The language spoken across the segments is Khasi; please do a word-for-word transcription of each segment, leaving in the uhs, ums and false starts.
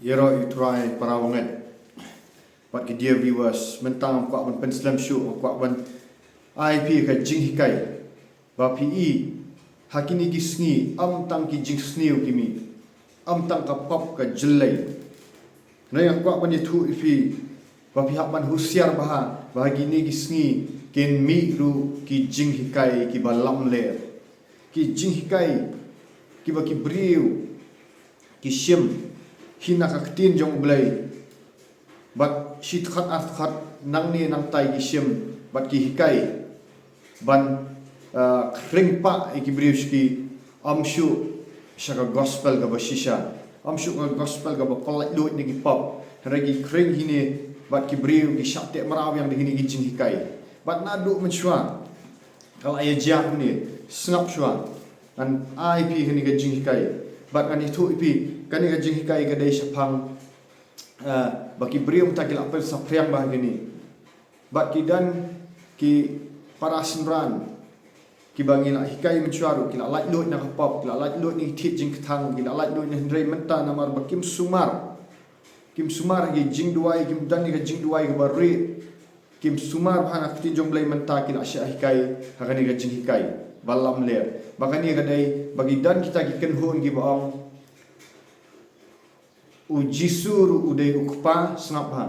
Ïaroh ïa U Trai para bangeit. Bad ki dear viewers, mynta nga kwah ban pynslem shuh, nga kwah ban ai phi ka jinghikai. Ba phi i, ha kine ki sngi, ym tang ki jingsniew ki mih. Ym tang ka pop ka jyllei. Nga kwah ban ïathuh ïa phi, ba phi hap ban husiar bha, ba ha kine ki sngi, kin mih ruh ki jinghikai kiba lamler. Ki jinghikai, kiba ki briew, ki shim, hi na ka ktien jong U Blei. Bad shi dkhot ar dkhot nangne nangtai ki shim, bad ki hikai. Ban, ah, khring pah ïa ki briew sha ki, ym shuh sha ka gospel kaba shisha. Ym shuh ka gospel kaba pynlait luid na ki pop. Hynrei ki khring hi ne, bad ki briew ki shah teh mraw ïa kine ki jinghikai. Bad naduh mynshuwa. Ka la ïa jia kumne, sngap shuwa. Ngan ai phi kane ka jinghikai. Bad ngan ïathuh ïa phi, kane ka jinghikai ka dei shaphang, eh, ba ki briew mynta ki la pynsaphriang bha ha kine. Bad ki don ki para synran, kiba ngi la hikai mynshuwa ruh, ki la lait luid na ka pop, ki la lait luid na ki thied jingkthang, ki la lait luid na, hynrei mynta namar ba kim sumar. Kim sumar ha ki jingduwai, kim don ïa ka jingduwai kaba rieh. Kim sumar bha na ka ktien jong U Blei, mynta ki la shah hikai ha kane ka jinghikai ba lamler. Ba kane ka dei, ba ki don kita ki kynhun kiba ong, U Jisu ruh u dei U Kpa, sngap bha.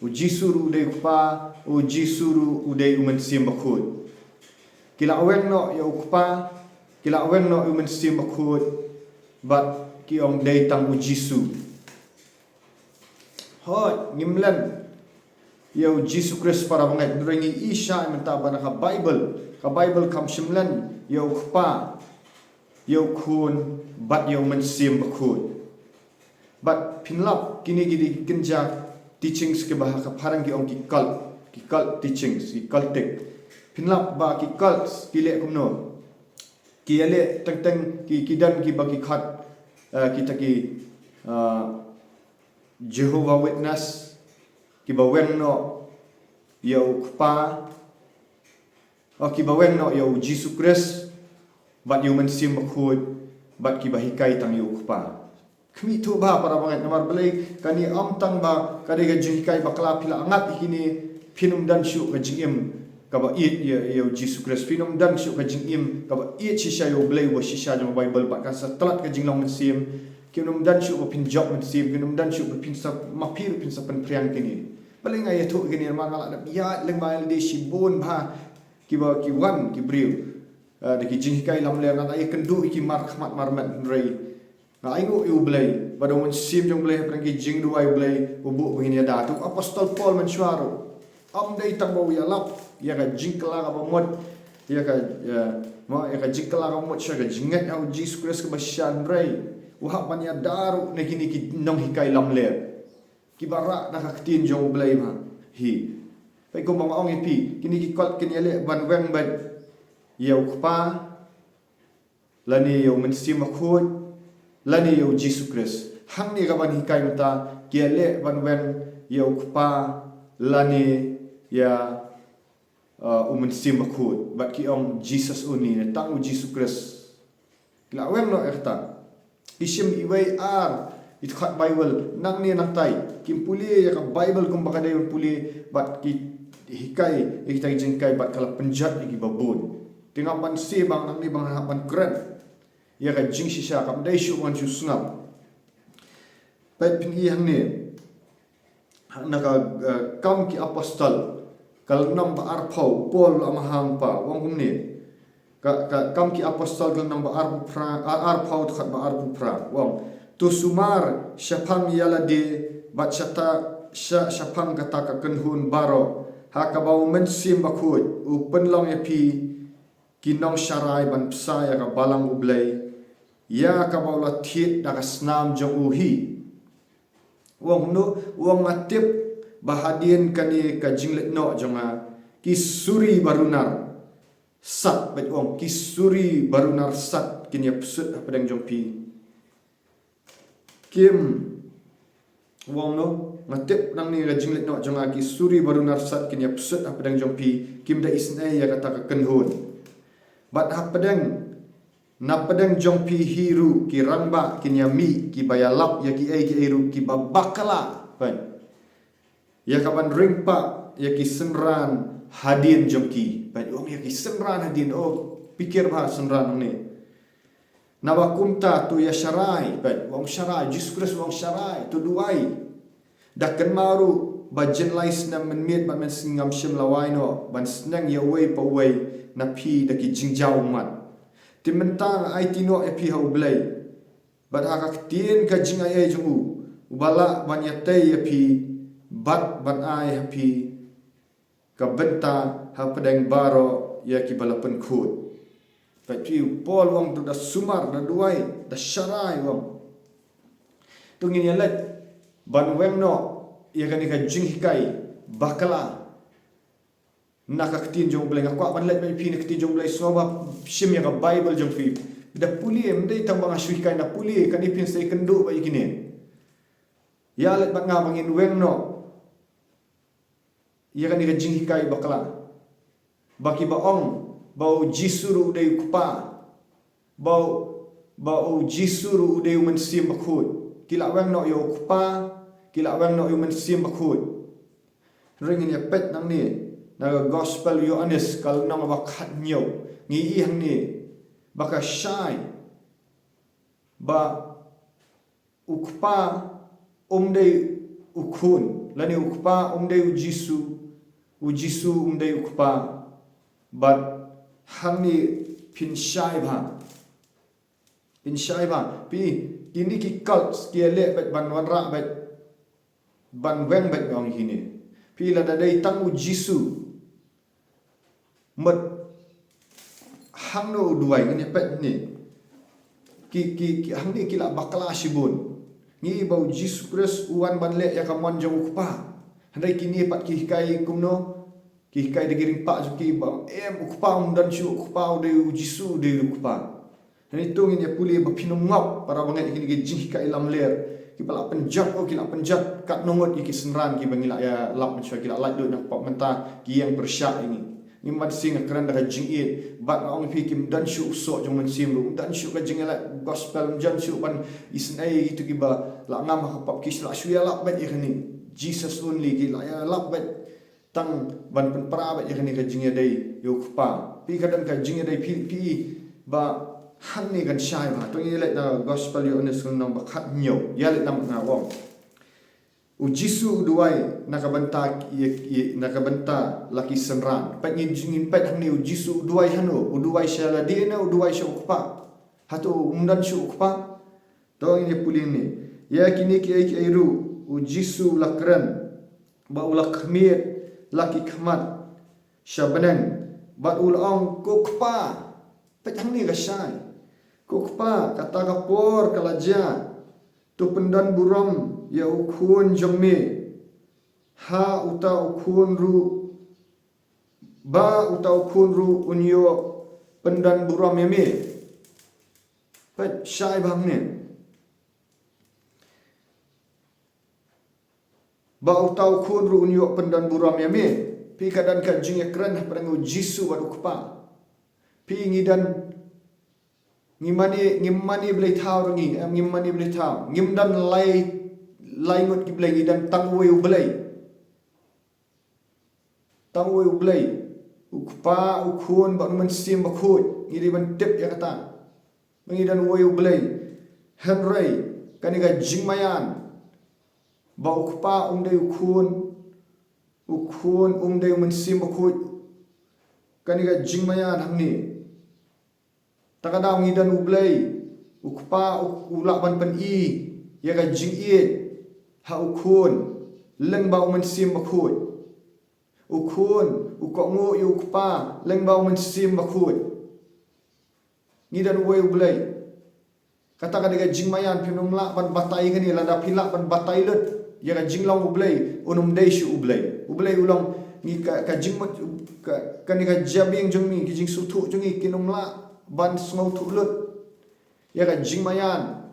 U Jisu ruh u dei U Kpa, U Jisu ruh u dei U Mynsiem Bakhuid. Ki la weng noh ïa U Kpa, ki la weng noh ïa U Mynsiem Bakhuid, bad ki ong dei tang U Jisu. Hooid, ngim len ïa U Jisu Khrist para bangeit, hynrei ngi i shai mynta ba na ka Baibl, ka Baibl kam shym len ïa U Kpa, ïa U Khun, bad ïa U Mynsiem Bakhuid. Bad phin lap, kine ki dei ki kynja teachings kiba ha ka phareng ki ong ki cult, ki cult teachings, ki cultic. Phin lap ba ki cult ki leh kumno. Ki ïaleh teng teng ki, ki don kiba ki khot, eh, kita ki, eh, Jehovah Witness, kiba weng noh ïa U Kpa, oh, kiba weng noh ïa U Jisu Khrist, bad ïa U Mynsiem Bakhuid, bad kiba hikai tang ïa U Kpa. Khmih thuh bha para bangeit, namar balei, kane ym tang ba ka dei ka jinghikai bakla, phi la ngat ïa kine, phin ym don shuh ka jingim kaba ïeit ïa, ïa U Jisu Khrist, phin ym don shuh ka jingim kaba ïeit shisha ïa U Blei uba shisha jong ka Baibl, bad kan sa tlot ka jinglong mynsiem. Kin ym don shuh ba phin jop mynsiem, kin ym don shuh ba phin sa, ma phi ruh phin sa pynphriang kine. Balei nga ïathuh kine, namar nga la dep ïaid lyngba ïa lade shibun bha, kiba ki wan ki briew, eh, da ki jinghikai lamler, nga la ïakynduh ïa ki markhmat marmet, hynrei nga ainguh ïa U Blei, ba da U Mynsiem jong U Blei hapdeng ki jingduwai U Blei, u buh ba ngin ïada. Te u Apostol Paul mynshuwa ruh, ym dei tang ba u ïalap ïa ka jingkylla kaba mut, ïa ka, ïa, ma, ïa ka jingkylla kaba mut sha ka jingngeit ha U Jisu Khrist kaba shisha, hynrei u hap ban ïada ruh na kine ki nonghikai lamler, kiba rah na ka ktien jong U Blei bha hi. Peit kumba nga ong ïa phi, kine ki cult kin ïaleh ban weng beit ïa U Kpa, lane ïa U Mynsiem Bakhuid, lane ïa U Jisu Khrist. Hangne kaban hikai mynta, ki ïaleh ban weng ïa U Kpa, lane ïa, uh, U Mynsiem Bakhuid. Bad ki ong Jesus only, ne tang U Jisu Khrist. Ki la weng noh ïa kata. Ki shim iwei ar i dkhot Baibl, nangne nangtai. Kim pule ïa ka Baibl kumba ka dei ban pule, bad ki hikai ïa kita ki jinghikai, bad ka la pynjot ïa kiba bun. Te nga ban sngewbha nangne ba ngan hap ban kren ïa ka jingshisha, kam dei shuh ban shu sngap. Peit phin i hangne. Na ka, eh, Kam ki Apostol, ka lynnong ba arphew, u Paul u la maham pa, u ong kumne. Ka, ka, Kam ki Apostol, ka lynnong ba arphew phra, a, arphew, dkhot ba arphew phra, u ong. To sumar shaphang ïa lade, bad shata, sha, shaphang kata ka kynhun baroh, ha kaba U Mynsiem Bakhuid u pynlong ïa phi ki nongsharai ban bsa ïa ka balang U Blei, ïa kaba u la thied da ka snam jong u hi. U ong kumno, u ong, nga tip ba hadien kane ka jingleit noh jong nga, ki suri ba runar sat, bad u ong, ki suri ba runar sat kin ïa psut hapdeng jong phi. Kim, u ong no, nga tip nangne ka jingleit noh jong nga, ki suri ba runar sat kin ïa psut hapdeng jong phi, kim da isynei ïa kata ka kynhun. Bad hapdeng Na pdeng jong phi hi ruh ki rangbah kin ïa mih kiba ïalap ïa kiei kiei ruh kiba bakla, peit, ïa kaban ring pah ïa ki synran hadien jong ki. Peit, u ong ïa ki synran hadien, oh, pyrkhat bha synran hangne. Naba kumta to ïa sharai, peit, u ong sharai, Jisu Khrist u ong sharai, to duwai. Da kynmaw ruh ba jin lai snem mynmiet bad mynsngi ngam shym la wai noh ban sneng ïa uwei pa uwei na phi da ki jingjaw ummat. Te mynta nga aiti noh ïa phi ha U Blei bad ha ka ktien ka jingaiei jong u, uba lah ban ïatei ïa phi bad ban ai ha phi ka bynta hapdeng baroh ïa kiba la pynkhuid. Peit, phi, u Paul u ong to da sumar, da duwai, da sharai, u ong. To ngin ïa leit ban weng noh ïa kane ka jinghikai bakla na ka ktien jong U Blei. Nga kwah ban leit bad phi na ka ktien jong U Blei, sngewbha shim ïa ka Baibl jong phi. Da pule, ym dei tang ba nga shu hikai, na pule, kane phin sa ïakynduh bad ïa kine. Ïa leit bad nga ba ngin weng noh ïa kane ka jinghikai bakla. Ba kiba ong ba U Jisu ruh u dei U Kpa, ba, ba U Jisu ruh u dei U Mynsiem Bakhuid. Ki la weng noh ïa U Kpa, ki la weng noh ïa U Mynsiem Bakhuid. Hynrei ngin ïa peit nangne na ka Gospel Ïoannis ka lynnong ba khathynñiew, ngi i hangne ba ka shai ba U Kpa um dei U Khun, lane U Kpa um dei U Jisu, U Jisu um dei U Kpa. Bad hangne phin shai bha. Phin shai bha. Phi, kine ki cults ki ïaleh beit ban wanrah beit, ban weng beit, nga ong ïa kine. Phi, lada dei tang U Jisu, mut hangno u duwai, ngin ïa peit ne. Ki, ki, ki, hangne ki la bakla shibun. Ngi i ba U Jisu Khrist u wan ban leh ïa ka mon jong U Kpa. Hynrei kine pat ki hikai kumno? Ki hikai da ki ring pah jong ki ba em, U Kpa um don shuh, U Kpa u dei U Jisu u dei U Kpa. Hynrei to ngin ïa pule ba phin ym ngop, para bangeit, ïa kine ki jinghikai lamler kiba la pynjot, oh, ki la pynjot katno ngut ïa ki synran kiba ngi la ïalap mynshuwa, ki la lait lut na ka pop, mynta ki ïeng pyrshah ïa ngi. Ngim pat sngewkren da ka jingïeit, bad nga ong ïa phi, kim don shuh u soh jong U Mynsiem ruh, ym don shuh ka jingïaleh gospel, ym don shuh ban isynei ïa kito kiba la ngam ha ka pop, ki la shu ïalap beit ïa kane. Jesus only, ki la ïalap beit tang ban pynpra beit ïa kane ka jingïadei ïa U Kpa. Phi, ka don ka jingïadei, phi, phi, ba hangne kan shai bha. To ngin ïa leit na Gospel Ïoannis ka lynnong ba khathynñiew. Ïa leit na, nga ong, U Jisu u duwai na ka bynta, ïa, ïa, na ka bynta la ki synran. Peit, ngin, ngin peit hangne, U Jisu u duwai hano? U duwai sha lade ne u duwai sha U Kpa? Hato um don shuh U Kpa? To ngin ïa pule ne. Ïa kine kiei kiei ruh U Jisu u la kren, ba u la khmied la ki khmat sha bneng, bad u la ong, Ko Kpa. Peit hangne ka shai. Ko Kpa, kata ka por ka la jia, to pyndon burom ïa U Khun jong me, ha uta U Khun ruh, ba uta U Khun ruh un ïoh pyndon burom ïa me. Peit, shai bha hangne. Ba uta U Khun ruh un ïoh pyndon burom ïa me. Phi, ka don ka jingïakren hapdeng U Jisu bad U Kpa. Phi, ngi don, ngi mane, ngi mane blei thaw ruh ngi, em, ngi mane blei thaw. Ngim don lai, lai ngut ki blei, ngi don tang uwei U Blei. Tang uwei U Blei, U Kpa, U Khun bad U Mynsiem Bakhuid. Ngi dei ban tip ïa kata. Ba ngi don uwei U Blei. Hynrei kane ka jingmaïan ba U Kpa um dei U Khun, U Khun um dei U Mynsiem Bakhuid, kane ka jingmaïan hangne. Ta ka daw ngi don U Blei, U Kpa, u, u lah ban pyni ïa ka jingïeit ha U Khun lyngba U Mynsiem Bakhuid. U Khun u kohnguh ïa U Kpa lyngba U Mynsiem Bakhuid. Ngi don uwei U Blei. Kata ka dei ka jingmaïan, phin ym lah ban batai kane, lada phi lah ban batai lut ïa ka jinglong U Blei, un ym dei shuh U Blei. U Blei u long, ngi ka, ka jingmut, ka, kane ka jabieng jong ngi, ka jingsngewthuh jong ngi, kin ym lah ban sngewthuh lut ïa ka jingmaïan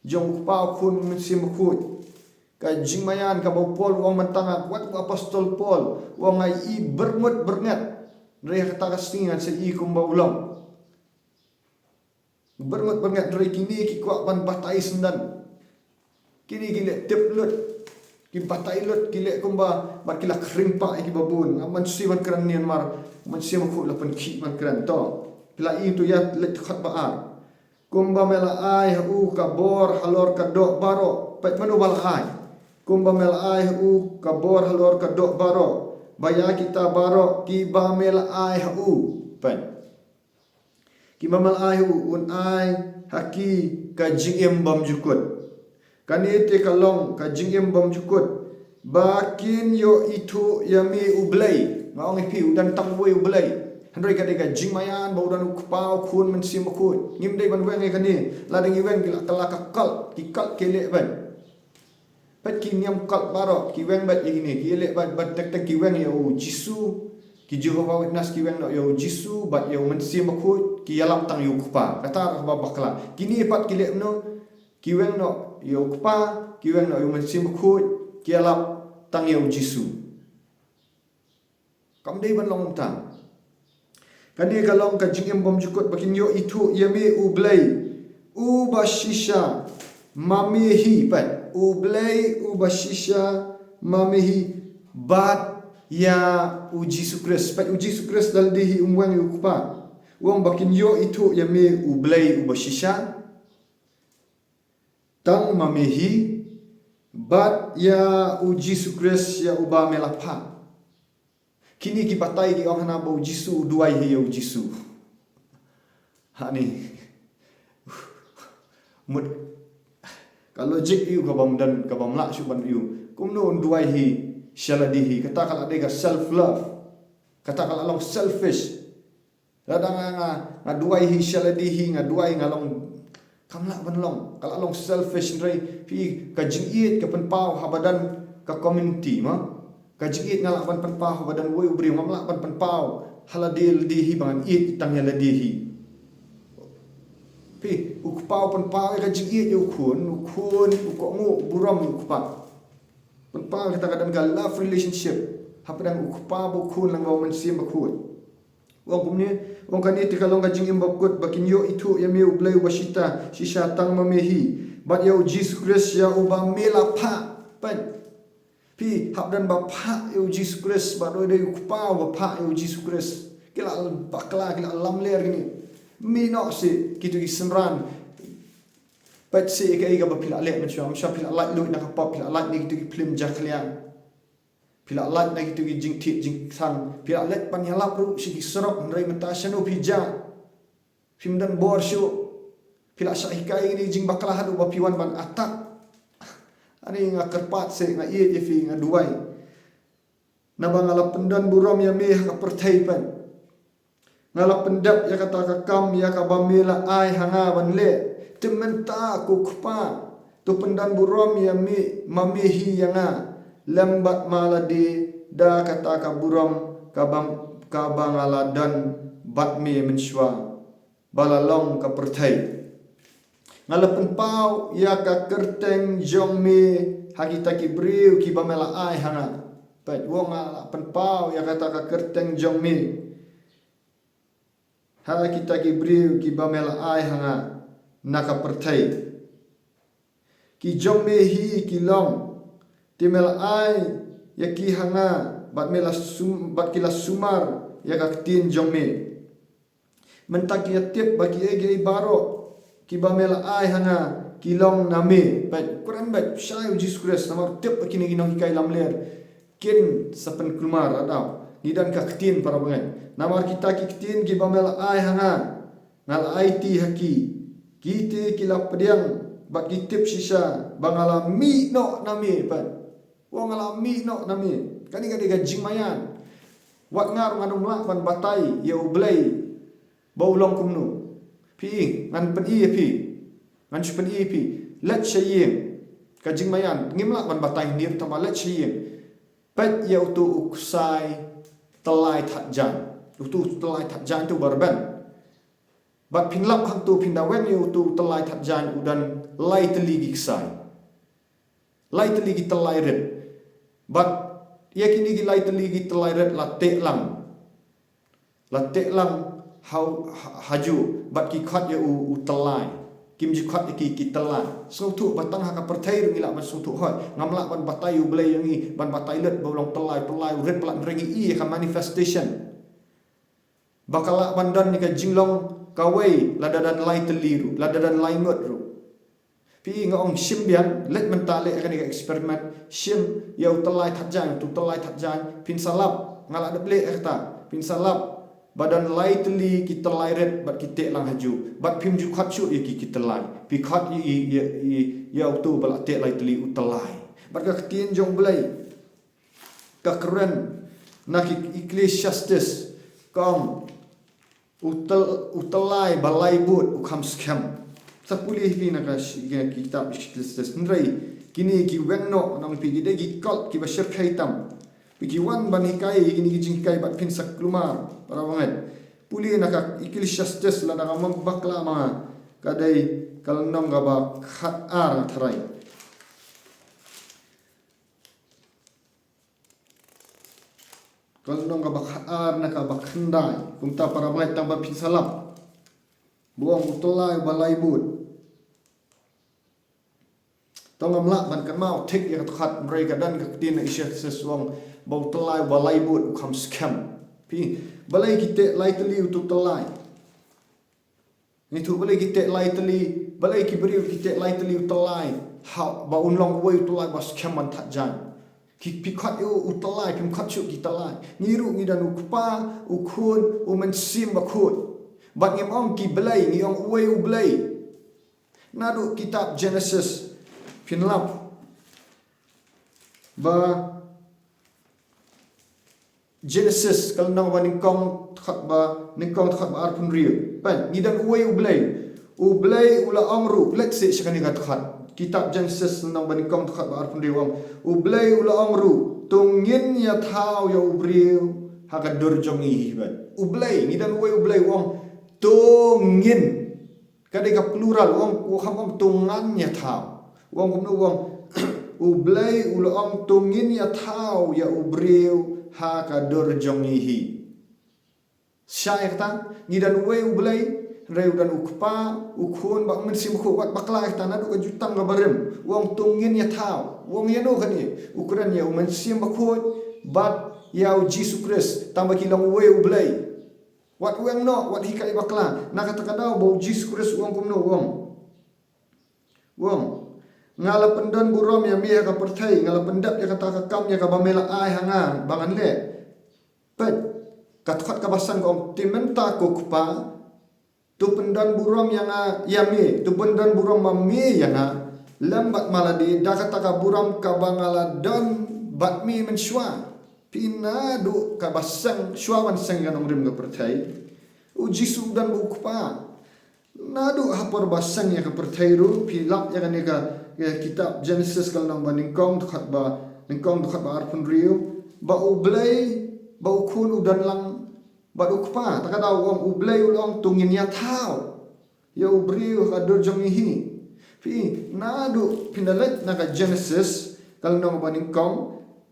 jong U Kpa, U Khun, U Mynsiem Bakhuid. Ka jingmaïan kaba u Paul u ong mynta, nga kwah, u Apostol Paul u ong, nga i byrngut byrnget. Hynrei ha kata ka sngi ngan sa i kumba u long. Berngot berngot hynrei kine ki kwah ban batai syndon. Kine ki leh tip lut, ki batai lut, ki leh kumba, bad ki la khring pah ïa kiba bun. Nga mynsiem ban kren Myanmar, mynsiem bakhuid la pynkhih ban kren to. Ki la ïoh to ïa leit khot ba ar. Kumba me la ai ha u ka bor halor ka doh baroh, peit mano ba la ai. Kumba me la ai ha u ka bor halor ka doh baroh, ba ïa kita baroh kiba me la ai ha u. Peit. Kiba me la ai ha u, un ai ha ki ka jingim bymjukut. Kane te ka long ka jingim bymjukut, ba kin ïoh ithuh ïa me U Blei. Nga ong ïa phi, u don tang uwei U Blei. Hynrei ka dei ka jingmaïan ba u don U Kpa, U Khun, Mynsiem Bakhuid. Ngim dei ban weng ïa kane. Lada ngi weng ki la, ka la ka cult, ki cult ki leh ban. Peit ki niam cult baroh, ki weng bad ïa kine, ki leh bad, bad tek tek ki weng ïa U Jisu, ki Jehovah Witness ki weng noh ïa U Jisu, bad ïa U Mynsiem Bakhuid, ki ïalap tang ïa U Kpa. Kata ruh ba bakla. Kine pat ki leh noh, ki weng noh ïa U Kpa, ki weng noh ïa U Mynsiem Bakhuid, ki ïalap tang ïa U Jisu. Kam dei ban long tang. Kane ka long ka jingim bymjukut ba kin ïoh ithuh ïa me U Blei uba shisha ma me hi, peit. U Blei uba shisha ma me hi bad ïa U Jisu Khrist. Peit, U Jisu Khrist da lade hi um weng ïa U Kpa. U ong ba kin ïoh ithuh ïa me U Blei uba shisha tang ma me hi bad ïa U Jisu Khrist ïa uba me la phah. Kine ki batai ki ong hana ba U Jisu u duwai hi ïa U Jisu. Hani. Mut ka logic ïa u ka bym don, ka bym lah shuh ban ïa u. Kumno un duwai hi sha lade hi, kata ka la dei ka self love. Kata ka la long selfish. Lada nga, nga, nga duwai hi sha lade hi, nga duwai nga long, kam lah ban long, ka la long selfish hynrei phi, ka jingïeit ka pynpaw haba don ka community mo. Ka jingïeit nga lah ban pynpaw haba don uwei u briew, ngam lah ban pynpaw ha lade lade hi ba ngan ïeit tang ïa lade hi. Phi, U Kpa u pynpaw ïa ka jingïeit ïa U Khun, U Khun u kohnguh burom ïa U Kpa. Pynpaw kata ka don ka love relationship hapdeng U Kpa bad U Khun lem bad U Mynsiem Bakhuid. U ong kumne, u ong kane te ka long ka jingim bymjukut ba kin ïoh ithuh ïa me U Blei uba shisha, shisha tang ma me hi bad ïa U Jisu Khrist ïa uba me la phah. Peit. Phi, hap don ba phah ïa U Jisu Khrist, ba dei dei U Kpa uba phah ïa U Jisu Khrist. Ki la bakla, ki la lamler kine. Mih noh seh kito ki synran. Peit seh ïa kaei kaba phi la leh mynshuwa, mynshuwa phi la lait luid na ka pop, phi la lait na kito ki phlim jakhlia. Phi la lait na kito ki jingthied jingtang, phi la leit ban ïalap ruh sha ki surok, hynrei mynta shano phi jia? Phim don bor shuh. Phi la shah hikai ïa kine ki jingbakla haduh ba phi wan ban attack. Ani nga kyrpad seh, nga ïeit ïa phi, nga duwai. Naba nga la pyndon burom ïa me ha ka pyrthei, peit. Nga la pyndep ïa kata ka kam ïa kaba me la ai ha nga ban leh. Te mynta ko Kpa, to pyndon burom ïa me, ma me hi ïa nga lem bad ma lade da kata ka burom kaba, kaba nga la don bad me mynshuwa ba la long ka pyrthei. Nga la pynpaw ïa ka kyrteng jong me ha kita ki briew kiba me la ai ha nga. Peit, u ong nga la pynpaw ïa kata ka kyrteng jong me ha kita ki briew kiba me la ai ha nga na ka pyrthei. Ki jong me hi ki long, te me la ai ïa ki ha nga, bad me la sum-, bad ki la sumar ïa ka ktien jong me. Mynta ki ïa tip ba kiei kiei baroh kiba me la ai ha nga ki long na me. Peit, kren beit shai U Jisu Khrist, namar tip ba kine ki nonghikai lamler kin sa pynkulmar. Lada ngi don ka ktien para bangeit, namar kita ki ktien kiba me la ai ha nga, nga la aiti ha ki. Ki te ki la pdiang bad ki tip shisha ba nga la mih noh na me, peit. Wa nga la mih noh na me. Kane ka dei ka jingmaïan. Wat nga ruh ngan ym lah ban batai ïa U Blei ba u long kumno. Phi, ngan pyni ïa phi. Ngan shu pyni ïa phi. Leit sha ïing. Ka jingmaïan, ngim lah ban batai hangne ruh, tangba leit sha ïing. Peit ïa uto u ksai tyllai thad jaiñ. Uto u tyllai thad jaiñ te uba rben. Bad phin lap hangto, phin da weng ïa uto u tyllai thad jaiñ u don lai tylli ki ksai. Lai tylli ki tyllai rit. Bad ïa kine ki lai tylli ki tyllai rit la teh lang. La teh lang ha, ha, hajuh, bad ki khot ïa u, u tyllai. Kim ju khot ïa ki, ki tyllai. Sngewthuh ba tang ha ka pyrthei ruh ngi lah ban sngewthuh hooid. Ngam lah ban batai ïa u Blei ïa ngi, ban batai lut ba u long tyllai, tyllai, u rit palat, hynrei ngi i ïa ka manifestation. Ba ka lah ban don ïa ka jinglong kawei, lada don lai tylli ruh, lada don lai ngut ruh. Phi nga ong shim biang, leit mynta leh kane ka experiment, shim ïa u tyllai thad jaiñ, u tyllai thad jaiñ, phin sa lap, nga lah dep leh kata, phin sa lap, ba don lai tylli ki tyllai rit, bad ki teh lang hajuh, bad phim ju khot shuh ïa ki, ki tyllai, phi khot ïa, ïa, ïa, ïa, ïa uto ba la teh lai tylli u tyllai. Bad ka ktien jong u Blei, ka kren, na ki Ecclesiastes, ka ong, u tyl-, u tyllai ba lai bud u kham skhem. Sa pule hi na ka shi-, ka kitab Ecclesiastes. Hynrei kine ki weng noh, nang phi, ki dei ki cult kiba shyrkhei tam. Phi ki wan ban hikai kine ki jinghikai bad phin sa kulmar, para bangeit. Pule na ka Ecclesiastes, lada ngam bakla ma nga, ka dei ka lynnong kaba khat ar, nga tharai. Ka lynnong kaba khat ar na kaba khyndai. Kumta, para bangeit, tang ba phin sa lap. Ba u ong u tyllai ba lai bud. To ngam lah ban kynmaw thik ïa ka dkhot, hynrei ka don ka ktien na Ecclesiastes u ong ba u tyllai ba lai bud u kham skhem. Phi, balei ki teh lai tylli uto u tyllai? Ngi tip balei ki teh lai tylli, balei ki briew ki teh lai tylli u tyllai. Ha, ba un long uwei u tyllai ba skhem ban thad jaiñ. Ki, phi khot ïa u, u tyllai, phim khot shuh ki tyllai. Ngi ruh ngi don u Kpa, u Khun, u Mynsiem Bakhuid. Bad ngim ong ki blei, ngi ong uwei u Blei. Naduh kitab Genesis, phin lap. Ba Genesis, ka lynnong ba nyngkong, dkhot ba nyngkong, dkhot ba arphew hynriew. Peit, ngi don uwei u Blei. U Blei u la ong ruh, leit sha kane ka dkhot. Kitab Genesis lynnong ba nyngkong, dkhot ba arphew hynriew, u ong, u Blei u la ong ruh, to ngin ïa thaw ïa u briew ha ka dur jong ngi hi. Peit, u Blei, ngi don uwei u Blei, u ong, to ngin. Ka dei ka plural, u ong, u kham ong to ngan ïa thaw. U ong kumno, u ong, u Blei u la ong to ngin ïa thaw ïa u briew ha ka dur jong ngi hi. Shai kata, ngi don uwei u Blei, hynrei u don u Kpa, u Khun, bad u Mynsiem Bakhuid. Wat bakla ïa kata, naduh ka Jutang kaba rim. U ong to ngin ïa thaw. U ong ïano kane? U kren ïa u Mynsiem Bakhuid bad ïa u Jisu Khrist, tang ba ki long uwei u Blei. Wat weng noh, wat hikai bakla. Na kata ka daw ba u Jisu Khrist u ong kumno, u ong. U ong, nga la pyndon burom ïa me ha ka pyrthei, nga la pyndep ïa kata ka kam ïa kaba me la ai ha nga ba ngan leh. Peit, ka dkhot kaba san ka ong, te mynta ko Kpa, to pyndon burom ïa nga, ïa me, to pyndon burom ma me ïa nga lem bad ma lade da kata ka burom kaba nga la don bad me mynshuwa. Phi, naduh kaba seng, shuwa ban seng ïa ka nongrim ka pyrthei, u Jisu u don bad u Kpa. Naduh ha por ba seng ïa ka pyrthei ruh, phi lap ïa kane ka, ïa kitab Genesis ka lynnong ba nyngkong, dkhot ba nyngkong, dkhot ba arphew hynriew, ba u Blei, ba u Khun u don lang bad u Kpa. Ta ka daw u ong, u Blei u la ong to ngin ïa thaw ïa u briew ha ka dur jong ngi hi. Phi, naduh phin da leit na ka Genesis ka lynnong ba nyngkong,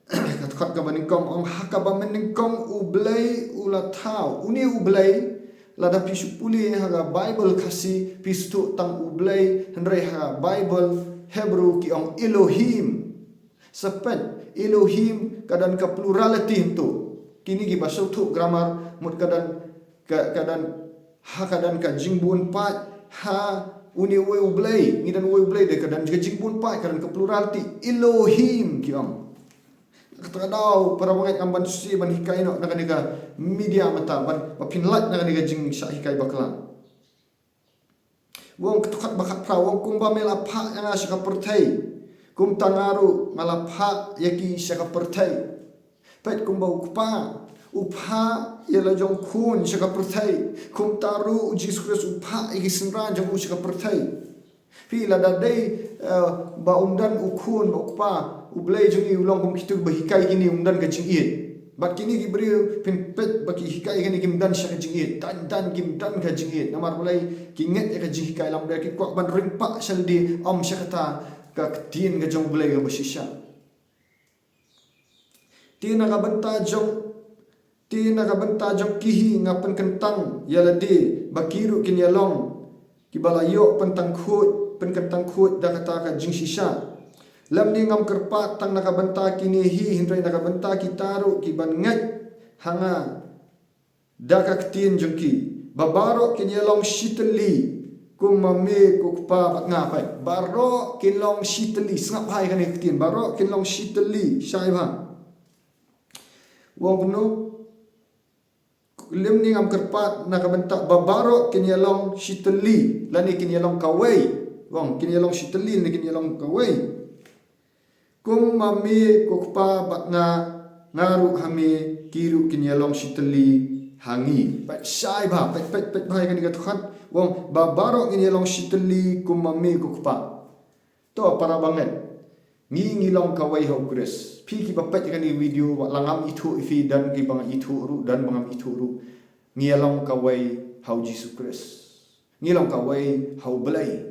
ka dkhot kaba nyngkong, ong, ha kaba mynnyngkong u Blei u la thaw. Une u Blei, lada phi shu pule ha ka Baibl Khasi, phi sngewthuh tang u Blei, hynrei ha ka Baibl Hebru ki ong Elohim. Sa peit, Elohim ka don ka plurality hangto. Kine kiba sngewthuh grammar, mut ka don, ka, ka don, ha ka don ka jingbun paid, ha une uwei u Blei, ngi don uwei u Blei, dei ka don ka jingbun paid, ka don ka plurality, Elohim ki ong. Kata ka daw, para bangeit, ngam ban sngewsih ban hikai noh na kane ka media mynta, ban, ba phin lait na kane ka jingshah hikai bakla. U ong, ka dkhot ba khatphra u ong, kumba me la phah ïa nga sha ka pyrthei, kumta nga ruh nga la phah ïa ki sha ka pyrthei. Peit, kumba u Kpa u phah ïa la jong u Khun sha ka pyrthei, kumta ruh u Jisu Khrist u phah ïa ki synran jong u sha ka pyrthei. Phi, lada dei, eh, ba ym don u Khun bad u Kpa, u Blei jong ngi u long kum kito ba hikai kine, ym don ka jingïeit. Bad kine ki briew, phin peit ba ki hikai kine kim don sha ka jingïeit. Don, don, kim don ka jingïeit. Namar balei? Ki ngeit ïa ka jinghikai lymda, ki kwah ban ring pah sha lade, ym sha kata ka ktien ka jong u Blei kaba shisha. Te na ka bynta jong Te na ka bynta jong ki hi nga pynkyntang ïa lade ba ki ruh kin ïalong kiba la ïoh pyntangkhuid, pynkyntangkhuid da kata ka jingshisha. Lymne ngam kyrpad tang na ka bynta kine hi, hynrei na ka bynta kita ruh ki ban ngeit ha nga da ka ktien jong ki, ba baroh kin ïalong shitylli kum ma me, ko Kpa bad nga. Peit, baroh kin long shitylli. Sngap bha ïa kane ka ktien, baroh kin long shitylli. Shai bha. U ong kumno? Lymne ngam kyrpad na ka bynta ba baroh kin ïalong shitylli lane kin ïalong kawei. U ong kin ïalong shitylli lane kin ïalong kawei. Kum ma me, ko Kpa bad nga, nga ruh ha me, ki ruh kin ïalong shitylli ha ngi. Peit shai bha, peit, peit, peit bha ïa kane ka dkhot. U ong ba baroh kin ïalong shitylli kum ma me, ko Kpa. To para bangeit, ngi ngi long kawei ha u Khrist. Phi kiba peit ïa kane ka video, wat la ngam ithuh ïa phi, don kiba nga ithuh ruh, don ba ngam ithuh ruh. Ngi ïalong kawei ha u Jisu Khrist. Ngi long kawei ha u Blei.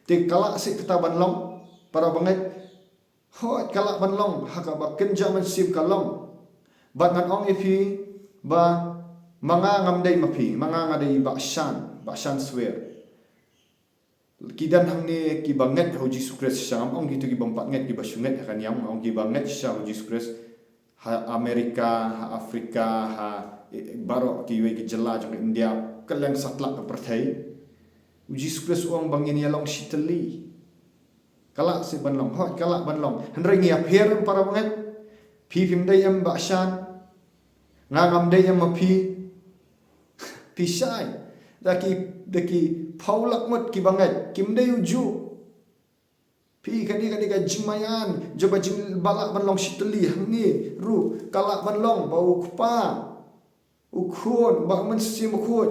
Te ka lah seh kata ban long, para bangeit. Hooid, ka lah ban long ha kaba kynja mynsiem ka long. Bad ngan ong ïa phi ba ma nga ngam dei ma phi, ma nga nga dei Bah Shan, Bah Shan Swer. Ki don hangne kiba ngeit ha u Jisu Khrist shisha, ngam ong kito kibym pat ngeit, kiba shu ngeit ha ka niam, nga ong kiba ngeit shisha ha u Jisu Khrist, ha Amerika, ha Afrika, ha, eh, baroh kiwei ki jylla jong ka India, kylleng satlak ka pyrthei. U Jisu Khrist u ong ba ngin ïalong shitylli. Ka lah seh ban long, hooid, ka lah ban long. Hynrei ngi ïapher em, para bangeit? Phi phim dei em Bah Shan, nga ngam dei em ma phi? Phi shai. Da ki, da ki phew lak ngut kiba ngeit, kim dei ujuh. Phi, kane, kane ka jingmaïan jong ka jing, ba lah ban long shitylli hangne ruh ka lah ban long, ba u Kpa, u Khun bad u Mynsiem Bakhuid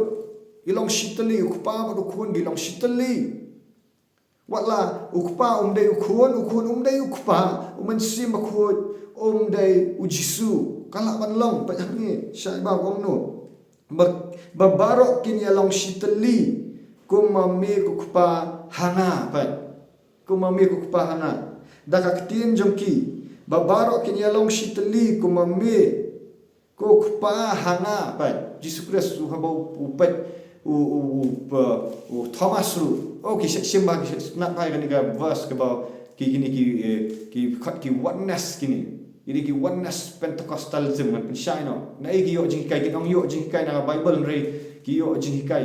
ki long shitylli, u Kpa bad u Khun ki long shitylli. Wat la u Kpa um dei u Khun, u Khun um dei u Kpa, u Mynsiem Bakhuid um dei u Jisu, ka lah ban long. Peit hangne, shai bha u ong kumno. Ba, ba baroh kin ïalong shitylli kum ma me, ko Kpa, ha nga. Peit. Kum ma me, ko Kpa, ha nga. Da ka ktien jong ki, ba baroh kin ïalong shitylli kum ma me, ko Kpa, ha nga. Peit, Jisu Khrist u, haba u, u peit u, u, u, u Thomas ruh. Oh, ki shah shim bha, ki shah sngap bha ïa kane ka verse kaba ki, kine ki, eh, ki khot ki oneness kine. Kine ki oneness Pentecostalism, ngan pynshai noh. Na ei ki ïoh jinghikai, ki ong ïoh jinghikai na ka Bible, hynrei ki ïoh jinghikai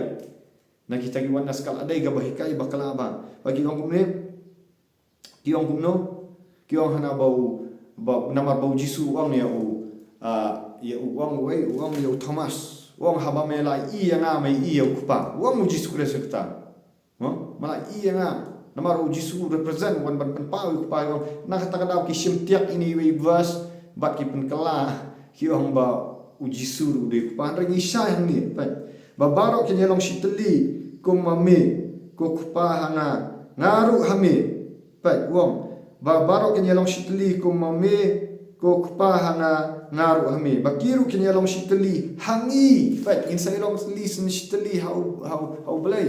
na kita ki oneness. Ka la dei kaba hikai bakla bha. Ba ki ong kumne, ki ong kumno? Ki ong hana ba u, ba, namar ba u Jisu u ong ïa u, ah, ïa u ong, wei, u ong ïa u Thomas. U ong, haba me la ïohi ïa nga, me ïohi ïa u Kpa. U ong u Jisu Khrist ïa kata. Mo? Me la ïohi ïa nga. Namar u Jisu u represent, u wan ban pynpaw ïa u Kpa, u ong. Na kata ka daw ki shim tiak ine iwei i verse bad ki pynkylla, ki ong ba u Jisu ruh u dei u Kpa. Hynrei ngi shai hangne, peit. Ba baroh kin ïalong shitylli kum ma me, ko Kpa, ha nga, nga ruh ha me. Peit, u ong, ba baroh kin ïalong shitylli kum ma me, ko Kpa, ha nga, nga ruh ha me. Ba ki ruh kin ïalong shitylli ha ngi. Peit, ngin sa ïalong shitylli, shitylli ha u, ha u, ha u Blei.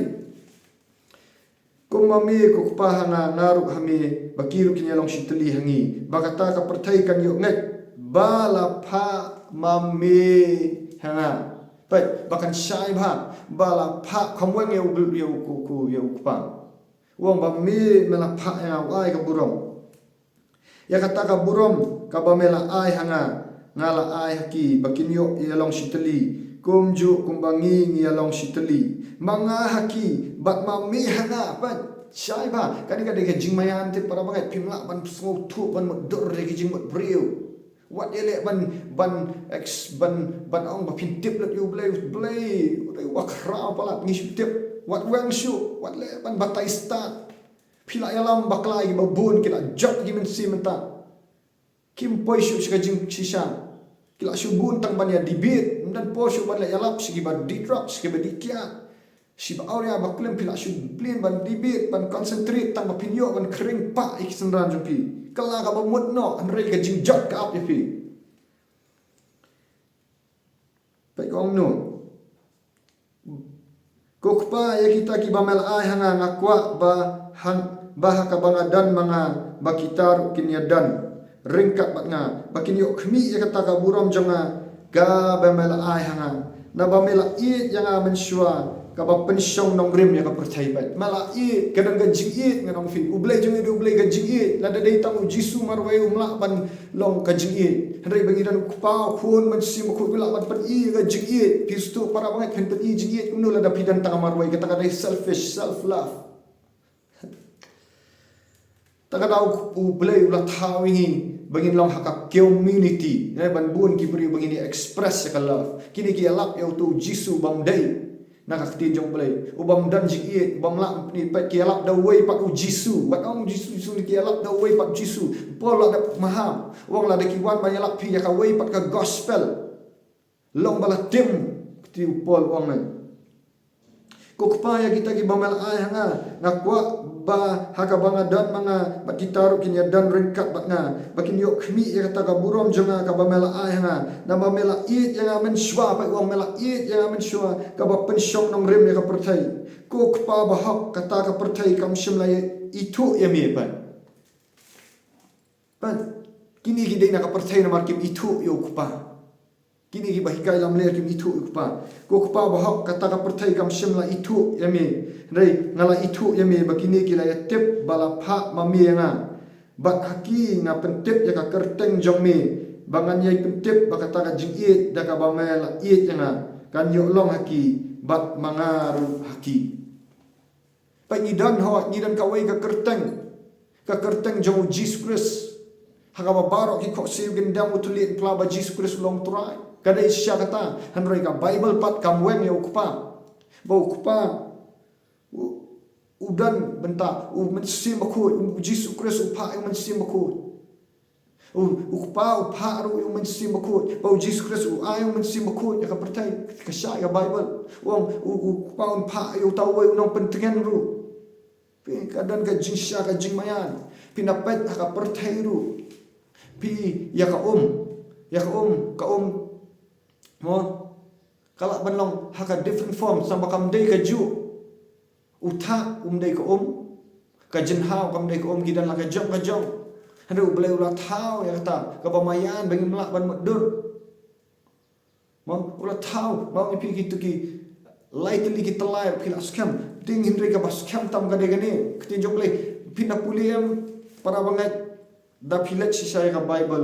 Kum ma me, ko Kpa, ha nga, nga ruh ha me, ba ki ruh kin ïalong shitylli ha ngi. Ba kata ka pyrthei kan ïoh ngeit ba la phah ma me ha nga. Peit, ba kan shai bha ba la phah, kham weng ïa u, ïa u, ko, ko, ïa u Kpa. U ong ba me, me la phah ïa nga, u ai ka burom. Ïa kata ka burom kaba me la ai ha nga, nga la ai ha ki, ba kin ïoh ïalong shitylli kumjuh kumba ngi ngi ïalong shitylli. Ma nga ha ki bad ma me ha nga. Peit, shai bha. Kane ka dei ka jingmaïan te, para bangeit, phim lah ban sngewthuh, ban mutdur da ki jingmut briew. Wat ïaleh ban, ban ex-, ban, ban ong ba phin tip lut ïa u Blei, u Blei u dei uba khraw palat, ngi shu tip. Wat weng shuh, wat leh ban batai stad. Phi la ïalam bakla ïa kiba bun, ki la jot ki mynsiem mynta. Kim poi shuh sha ka jingshisha. Ki la shu bun tang ban ïa debate, ym don por shuh ban leh ïalap sha kiba die drok, sha kiba die kiad. Sha kiba awria ba klim, phi la shu blin ban debate, ban concentrate tang ba phin ïoh ban khring pah ïa ki synran jong phi. Ka la kaba mut noh, hynrei ka jingjot ka ap ïa phi. Peit ka ong kumno. Ko Kpa, ïa kita kiba me la ai ha nga, nga kwah ba ha, ba ha kaba nga don ma nga, ba kita ruh kin ïadon ryngkat bad nga, ba kin ïoh khmih ïa kata ka burom jong nga, Kaba me la ai ha nga, naba me la ïeit ïa nga mynshuwa, kaba pynshong nongrim ïa ka pyrthei pat. Me la ïeit, ka don ka jingïeit, ngan ong phi. U Blei jong ngi u dei U Blei ka jingïeit. Lada dei tang U Jisu marwei um lah ban long ka jingïeit. Hynrei ba ngi don U Kpa, U Khun, U Mynsiem Bakhuid, u lah ban pyni ka jingïeit. Phi sngewthuh para bangeit, phin pyni jingïeit kumno lada phi don tang marwei, kata ka dei selfish, self love. Te ka daw U Blei u la thaw ïa ngi ba ngin long ha ka community, eh, ban bun ki briew ba ngin ïa express ïa ka love. Kine ki ïalap ïa uto U Jisu bym dei na ka ktien jong U Blei, u bym don jingïeit, u bym lah ban pyni pat, ki ïalap da uwei pat U Jisu. Wat ong U Jisu, Jisu, ne ki ïalap da uwei pat U Jisu. Paul la dep maham, u ong lada ki wan ban ïalap phi ïa kawei pat ka gospel, long ba la tim, kti u Paul u ong ne. Ko Kpa, ïa kita kiba me la ai ha nga, nga kwah ba ha kaba nga don ma nga, bad kita ruh kin ïa don ryngkat bad nga, ba kin ïoh khmih ïa kata ka burom jong nga kaba me la ai ha nga. Naba me la ïeit ïa nga mynshuwa, pat u ong me la ïeit ïa nga mynshuwa, kaba pynshong nongrim ïa ka pyrthei. Ko Kpa bahok, kata ka pyrthei kam shym la ïa ithuh ïa me pat. Pat, kine ki dei na ka pyrthei namar kim ithuh ïa U Kpa. Kine kiba hikai lamler kim ithuh ïa U Kpa. Ko Kpa bahok, kata ka pyrthei kam shym la ithuh ïa me, hynrei nga la ithuh ïa me, ba kine ki la ïa tip ba la phah ma me ïa nga. Bad ha ki nga pyntip ïa ka kyrteng jong me, ba ngan ïai pyntip ba kata ka jingïeit da kaba me la ïeit ïa nga kan ïoh long ha ki, bad ma nga ruh ha ki. Pat ngi don, hooid, ngi don kawei ka kyrteng, ka kyrteng jong U Jisu Khrist. Ha kaba baroh ki khohsiew kin dem u thylliej, pla ba Jisu Khrist u long U Trai. Ka dei shisha kata, hynrei ka Baibl pat kam weng ïa U Kpa, ba U Kpa u, u don bynta U Mynsiem Bakhuid, U Jisu Khrist u phah ïa U Mynsiem Bakhuid. U, U Kpa u phah ruh ïa U Mynsiem Bakhuid, ba U Jisu Khrist u ai U Mynsiem Bakhuid ïa ka pyrthei, ka shai ka Baibl. U ong, u, U Kpa un phah ïa uta uwei u nongpyntngen ruh. Phi, ka don ka jingshisha ka jingmaïan. Phin da peit ha ka pyrthei ruh. Phi, ïa ka um, ïa ka um, ka um, mo, ka lah ban long ha ka different form, sa ba kam dei kajuh. U thah um dei ka um, ka jingthaw kam dei ka um, ki don la ka jong ka jong. Hynrei U Blei u la thaw ïa kata kaba maïan ba ngim lah ban mutdur. Mo, u la thaw, ba ngi phi kito ki lai tylli ki tyllai phi la skhem. Te hynrei kaba skhem tam ka dei kane, ka ktien jong U Blei. Phin da pule em, para bangeit, da phi leit shisha ïa ka Baibl,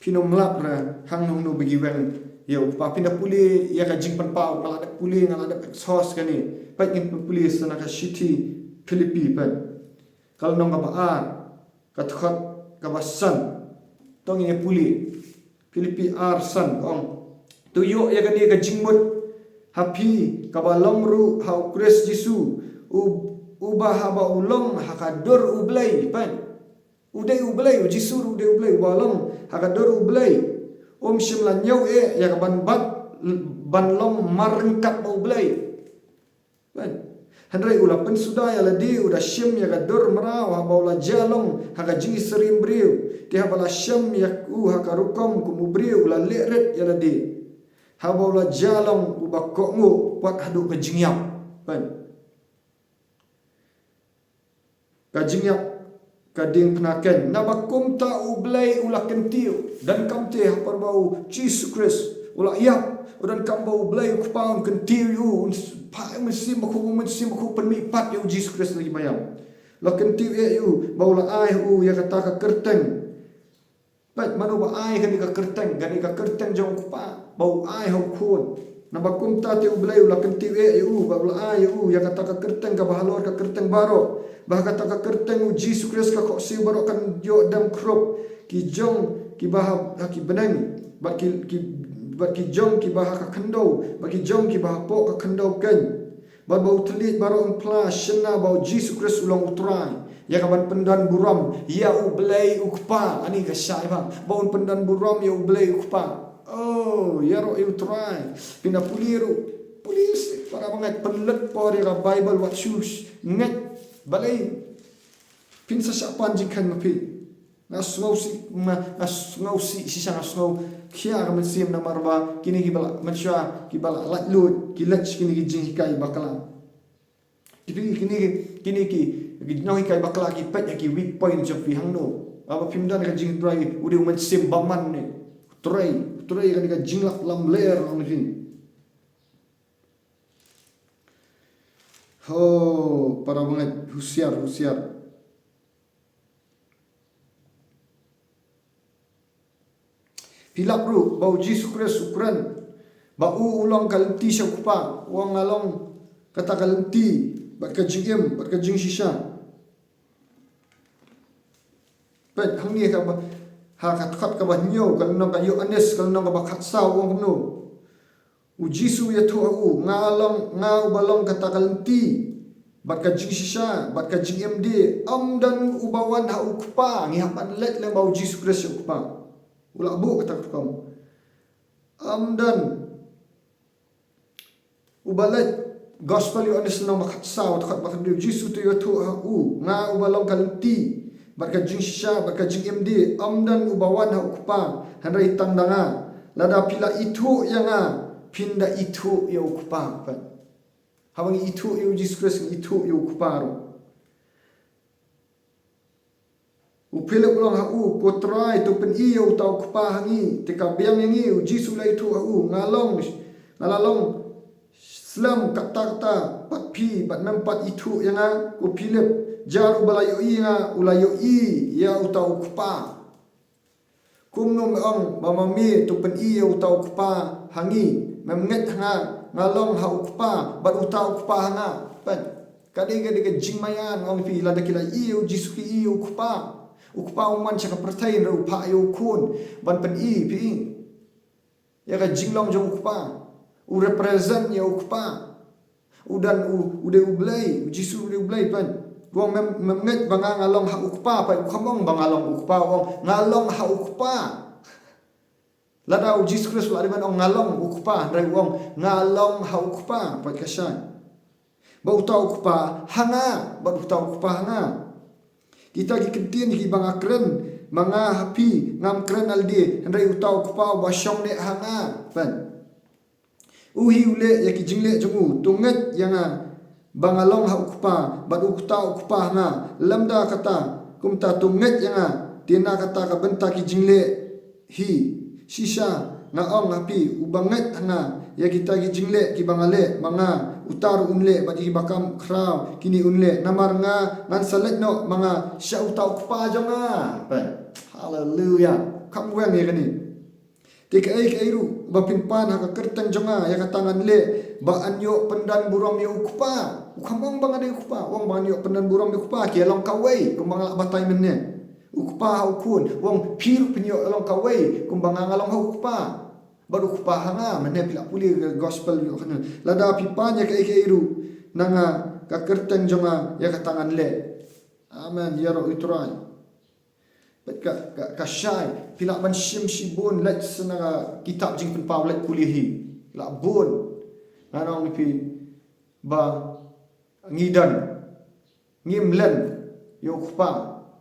phin ym lap re hangno hangno ba ki weng ïa U Kpa. Phin da pule ïa ka Jingpynpaw, nga la dep pule, nga la dep exhaust kane. Peit, ngin pule sa na ka shithi Philippi, peit, ka lynnong kaba ar, ka dkhot kaba san. To ngin ïa pule. Philippi ar san, ka ong, to ïoh ïa kane ka jingmut ha phi, kaba long ruh ha U Khrist Jisu, u, uba haba u long ha ka dur U Blei, peit, u dei U Blei, U Jisu ruh u dei U Blei, uba long ha ka dur U Blei, um shym la ñiew eh ïa ka ban bat, ban long marryngkat bad U Blei. Peit. Hynrei u la pynsuda ïa lade, u da shim ïa ka dur mraw haba u la jia long ha ka jingsyriem briew. Te haba la shem ïa u ha ka rukom kum u briew, u la leh rit ïa lade. Haba u la jia long uba kohnguh, wat haduh ka jingïap. Peit. Ka jingïap ka diengphna keiñ. Naba kumta U Blei u la kyntiew. Donkam te ha por ba U Jisu Khrist u la ïap, u donkam ba U Blei U Kpa un kyntiew ïa u, un phah ïa U Mynsiem Bakhuid, U Mynsiem Bakhuid pynmih pat ïa U Jisu Khrist na ki baïap. La kyntiew ïa u, ba u la ai ha u ïa kata ka kyrteng. Peit, mano ba ai kane ka kyrteng, kane ka kyrteng jong U Kpa, ba u ai ha U Khun. Naba kumta te U Blei u la kyntiew eh ïa u, ba u la ai ïa u ïa kata ka kyrteng kaba halor ka kyrteng baroh, ba ha kata ka kyrteng U Jisu Khrist ka khohsiew baroh kan ïoh dem khrup, ki jong kiba ha, ha ki bneng, bad ki, ki, bad ki jong kiba ha ka khyndew, bad ki jong kiba hapoh ka khyndew keiñ. Bad ba u thylliej baroh un phla shynna ba U Jisu Khrist u long U Trai, ïa ka ban pyndon burom ïa U Blei U Kpa. Ani ka shai bha, ba un pyndon burom ïa U Blei U Kpa. Oh, ïaroh ïa U Trai. Phin da pule ruh, pule shi para bangeit, pynlut por ïa ka Baibl, wat shu ngeit. Balei? Phin sa shah pan jingkheiñ ma phi. Nga sngewsih, nga, nga sngewsih shisha, nga sngewkhia ka mynsiem namar ba kine kiba la mynshuwa, kiba la laitluid, ki leit sha kine ki jinghikai bakla. Ki phi, kine ki, kine ki, ki nonghikai bakla ki peit ïa ki weak point jong phi hangno. Haba phim don ka jingtrei, u dei u mynsiem bymman ne. Trei, trei ïa kane ka jinglap lamler ong phi. Ho, para bangeit, husiar, husiar. Phi lap ruh ba u Jisu Khrist u kren ba u u long ka lynti sha u Kpa, u ong nga long kata ka lynti bad ka jingim bad ka jingshisha. Peit hangne kaba, ha ka dkhot kaba hynñiew, ka lynnong ka Ïoannis, ka lynnong kaba khatsaw, u ong kumno? U Jisu u ïathuh ha u, nga long, nga uba long kata ka lynti bad ka jingshisha bad ka jingim de, ym don uba wan ha u Kpa. Ngi hap ban leit lem bad u Jisu Khrist sha u Kpa. U la buh kata ka rukom. Ym don uba leit. Gospel Ïoannis lynnong ba khatsaw, dkhot ba khathynriew, u Jisu u ïathuh ha u, nga uba long ka lynti bad ka jingshisha bad ka jingim de, ym don uba wan ha u Kpa hynrei tang da nga. Lada phi la ithuh ïa nga, phin da ithuh ïa u Kpa. Peit. Haba ngi ithuh ïa u Jisu Khrist ngi ithuh ïa u Kpa ruh. U Philip u ong ha u, ko Trai, to pyni ïa uta u Kpa ha ngi te ka biang ïa ngi. U Jisu u la ïathuh ha u, nga long, nga la long slem katta katta bad phi bad mem pat ithuh ïa nga? Ko Philip, jar uba la ïohi ïa nga u la ïohi ïa uta u Kpa. Kumno me ong ba ma me to pyni ïa uta u Kpa ha ngi? Mem ngeit ha nga, nga long ha u Kpa bad uta u Kpa ha nga? Peit. Ka dei, ka dei ka jingmaïan, ong phi, lada ki la ïohi ïa u Jisu ki ïohi ïa u Kpa. U Kpa um wan sha ka pyrthei hynrei u phah ïa u Khun ban pyni, phi, ïa ka jinglong jong u Kpa. U represent ïa u Kpa. U don, u, u dei u Blei, u Jisu u dei u Blei, peit. U ong mem, mem ngeit ba nga, nga long ha u Kpa, peit, u kam ong ba nga long u Kpa, u ong nga long ha u Kpa. Lada u Jisu Khrist u la dei ban ong nga long u Kpa, hynrei u ong nga long ha u Kpa, peit ka shai. Ba uta u Kpa ha nga, bad uta u Kpa ha nga. Kita ki kyntien kiba nga kren ma nga ha phi, ngam kren ha lade, hynrei uta u Kpa uba shong neh ha nga. Peit. U hi u leh ïa ki jingleh jong u. To ngeit ïa nga ba nga long ha u Kpa bad uta u Kpa ha nga. Lymda kata, kumta to ngeit ïa nga te na kata ka bynta ki jingleh hi shisha nga ong ha phi, uba ngeit ha nga, ïa kita ki jingleh kiba nga leh ma nga, uta ruh un leh, bad ïa kiba kham khraw kine un leh. Namar nga ngan sa leit noh ma nga sha uta u Kpa jong nga. Peit. Haleluia. Kham weng ïa kane. Te kaei kaei ruh ba phin pan ha ka kyrteng jong nga, ïa kata ngan leh, ba yn ïoh pyndan burom ïa u Kpa. U kham ong ba nga dei u Kpa, u ong ba ngan ïoh pyndan burom ïa u Kpa, ki ïa long kawei, kumba nga la batai mynne. U Kpa ha u Khun, u ong phi ruh phin ïoh long kawei, kumba nga nga long ha u Kpa bad u Kpa ha nga. Mynne phi la pule ka gospel ïoh kane. Lada phi pan ïa kaei kaei ruh na nga, ka kyrteng jong nga, ïa kata ngan leh. Amen. Ïaroh ïa u Trai. Bad ka, ka, ka shai, phi lah ban shim shibun, leit sha na ka kitab Jingpynpaw, leit pule hi. Lah bun. Ngan ong ïa phi ba ngi don, ngim len ïa u Kpa,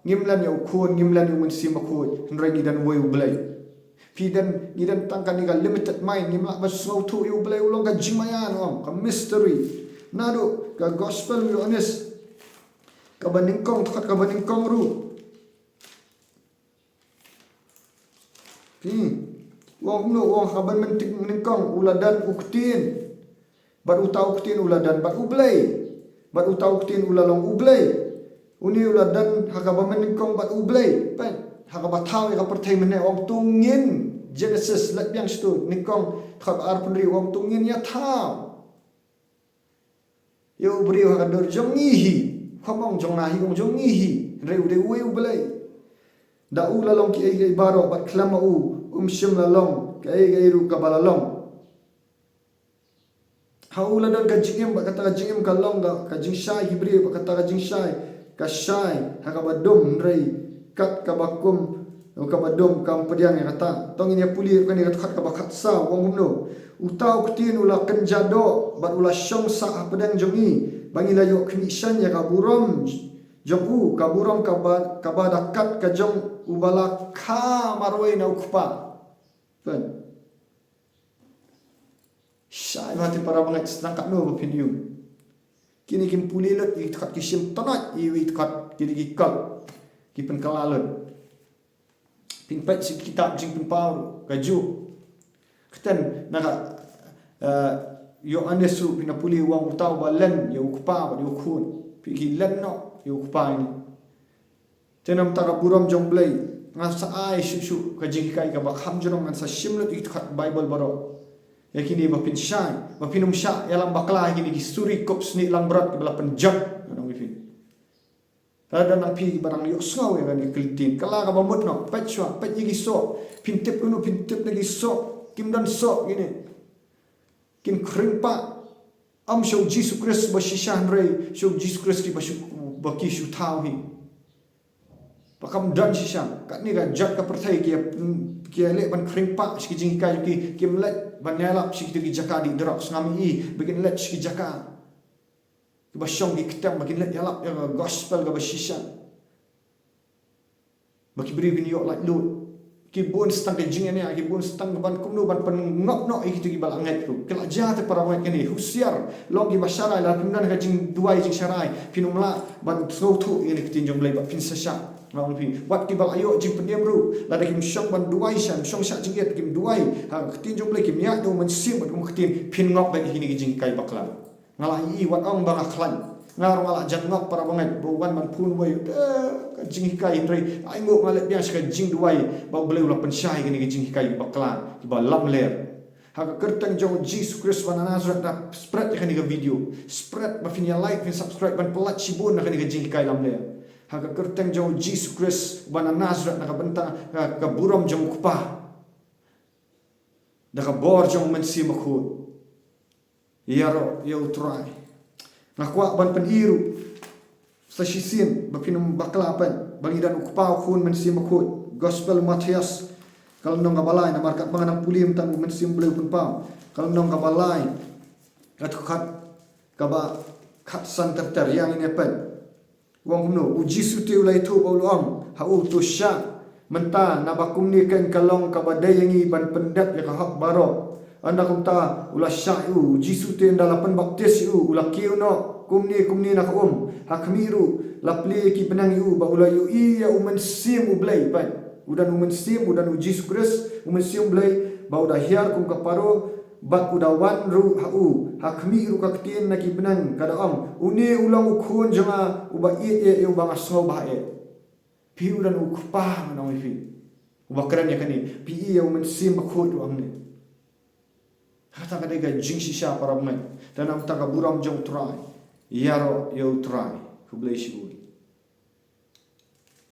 ngim len ïa u Khun, ngim len ïa u Mynsiem Bakhuid, hynrei ngi don uwei u Blei. Phi don, ngi don tang kane ka limited mind, ngim lah ban sngewthuh ïa u Blei, u long ka jingmaïan, ong, ka mystery. Naduh ka gospel u Ïoannis kaba nyngkong, dkhot kaba nyngkong ruh. Hmm. U ong kumno, u ong ha kaba mynta nyngkong, u la don u Ktien. Bad uta u Ktien u la don bad u Blei. Bad uta u Ktien u la long u Blei. Une u la don ha kaba mynnyngkong bad u Blei. Peit, ha kaba thaw ïa ka pyrthei mynne, u ong to ngin, Genesis, leit biang shato, nyngkong, dkhot ba arphew hynriew, u ong to ngin ïa thaw ïa u briew ha ka dur jong ngi hi. Kham ong jong nga hi, ong jong ngi hi. Hynrei u dei uwei u Blei. Da u la long kiei kiei baroh, bad khlem ma u, um shym la long kaei kaei ruh kaba la long. Ha u la don ka jingim, bad kata ka jingim ka long ka, ka jingshai ki briew, bad kata ka jingshai ka shai ha kaba dum, hynrei kat kaba kum kaba dum kam pdiang ïa kata. To ngin ïa pule kane ka dkhot kaba khatsaw, u ong kumno. Uta u Ktien u la kynja doh bad u la shong sah hapdeng jong ngi, ba ngi la ïoh khmih shaiñ ïa ka burom jong u, ka burom kaba, kaba da kat ka jong uba la kha marwei na u Kpa. Peit. Shai bha te para bangeit, sdang katno ba phin ïoh. Kine kim pule lut, ïa ki dkhot ki shim tnat, ïa ki dkhot kine ki kal, ki pynkylla lut. Phin peit sha kitab Jingpynpaw kajuh. Kyrteng na ka, eh, Ïoannis ruh phin da pule u ong uta uba len ïa u Kpa bad ïa u Khun. Phi ki len noh ïa u Kpa ïa ngi. Te namar ka burom jong U Blei, ngan sa ai shuh shuh ka jinghikai kaba kham jrong, ngan sa shim lut ïa ki dkhot Baibl baroh. Ïa kine ba phin shai, ba phin ym shah ïalam bakla ïa kine ki suri kup snieh langbrot kiba la pynjot, ngan ong ïa phi. Lada nang phi ba dang ïohsngew ïa kane ka ktien, kylla kaba mut noh, peit shuwa, peit ïa ki soh, phin tip kumno, phin tip na ki soh, kim don soh kine. Kin khring pah, ym sha U Jisu Khrist ba shisha hynrei sha U Jisu Khrist kiba shu, ba ki shu thaw hi. Ba kam don shisha, katne ka jot ka pyrthei ki, ki leh ban khring pah sha ki jinghikai ki, kim leit ban ïalap sha kito ki jaka dih drok, ngam i ba kin leit sha ki jaka kiba shong ki ktem, ba kin leit ïalap ïa ka gospel kaba shisha. Ba ki briew kin ïoh laitluid. Ki bun stang ka jingïania, ki bun stang ban kumno ban pynngop noh ïa kito kiba la ngeit ruh. Ka la jia te para bangeit kane, husiar, long kiba sharai, lada phim don ka jingduwai jingsharai, phin ym lah ban sngewthuh ïa kane ka ktien jong U Blei ba phin sa shah. Nga ong phi, wat kiba la ïoh jingpynim ruh, lada kim shong ban duwai sha, kim shong shah jingit, kim duwai ha ka ktien jong U Blei, kim ïaid da U Mynsiem bad kum ka ktien, phin ngop beit ïa kine ki jinghikai bakla. Nga la ïohi wat ong ba nga khlaiñ. Nga ruh nga la jan ngop para bangeit ba wan ban phone wei, eh, ka jinghikai hynrei ai nguh, nga leit biang sha ka jingduwai ba U Blei u la pynshai kine ki jinghikai kiba bakla, kiba lamler. Ha ka kyrteng jong U Jisu Khrist uba na Nazareth, da spread ïa kane ka video. Spread, ba phin ïa like, phin subscribe, ban pynlait shibun na kane ka jinghikai lamler. Ha ka kyrteng jong U Jisu Khrist uba na Nazareth, na ka bynta ka, ka burom jong U Kpa, da ka bor jong U Mynsiem Bakhuid. Ïaroh ïa U Trai. Nga kwah ban pyni ruh sa shisien ba phin ym bakla, peit ba ngi don U Kpa, U Khun, U Mynsiem Bakhuid. Gospel Mathaios ka lynnong kaba lai, namar katba nga nang pule mynta, U Mynsiem U Blei u pynpaw. Ka lynnong kaba lai, ka dkhot kaba khatsan ter ter, ïa ngin ïa peit. U ong kumno, U Jisu te u la ïathuh bad u la ong ha u, to shah mynta, naba kumne keiñ ka long kaba dei ïa ngi ban pyndep ïa ka hok baroh. Ynda kumta u la shah ïa u. U Jisu te ynda la pynbaptis ïa u, u la kiew noh kumne kumne na ka um. Ha khmih ruh la plie ïa ki bneng ïa u, bad u la ïohi ïa U Mynsiem U Blei, peit. U don U Mynsiem, u don U Jisu Khrist, U Mynsiem U Blei, bad u da hiar kum ka paro, bad u da wan ruh ha u. Ha khmih ruh ka ktien na ki bneng ka da ong, une u long U Khun jong nga uba ïeit ïa u, uba nga sngewbha ïa u. Phi, u don U Kpa, ngan ong ïa phi, uba kren ïa kane. Phi i ïa U Mynsiem Bakhuid u ong ne. Kata ka dei ka jingshisha para bangeit. Te namar ka burom jong U Trai. Ïaroh ïa U Trai. Khublei shibun.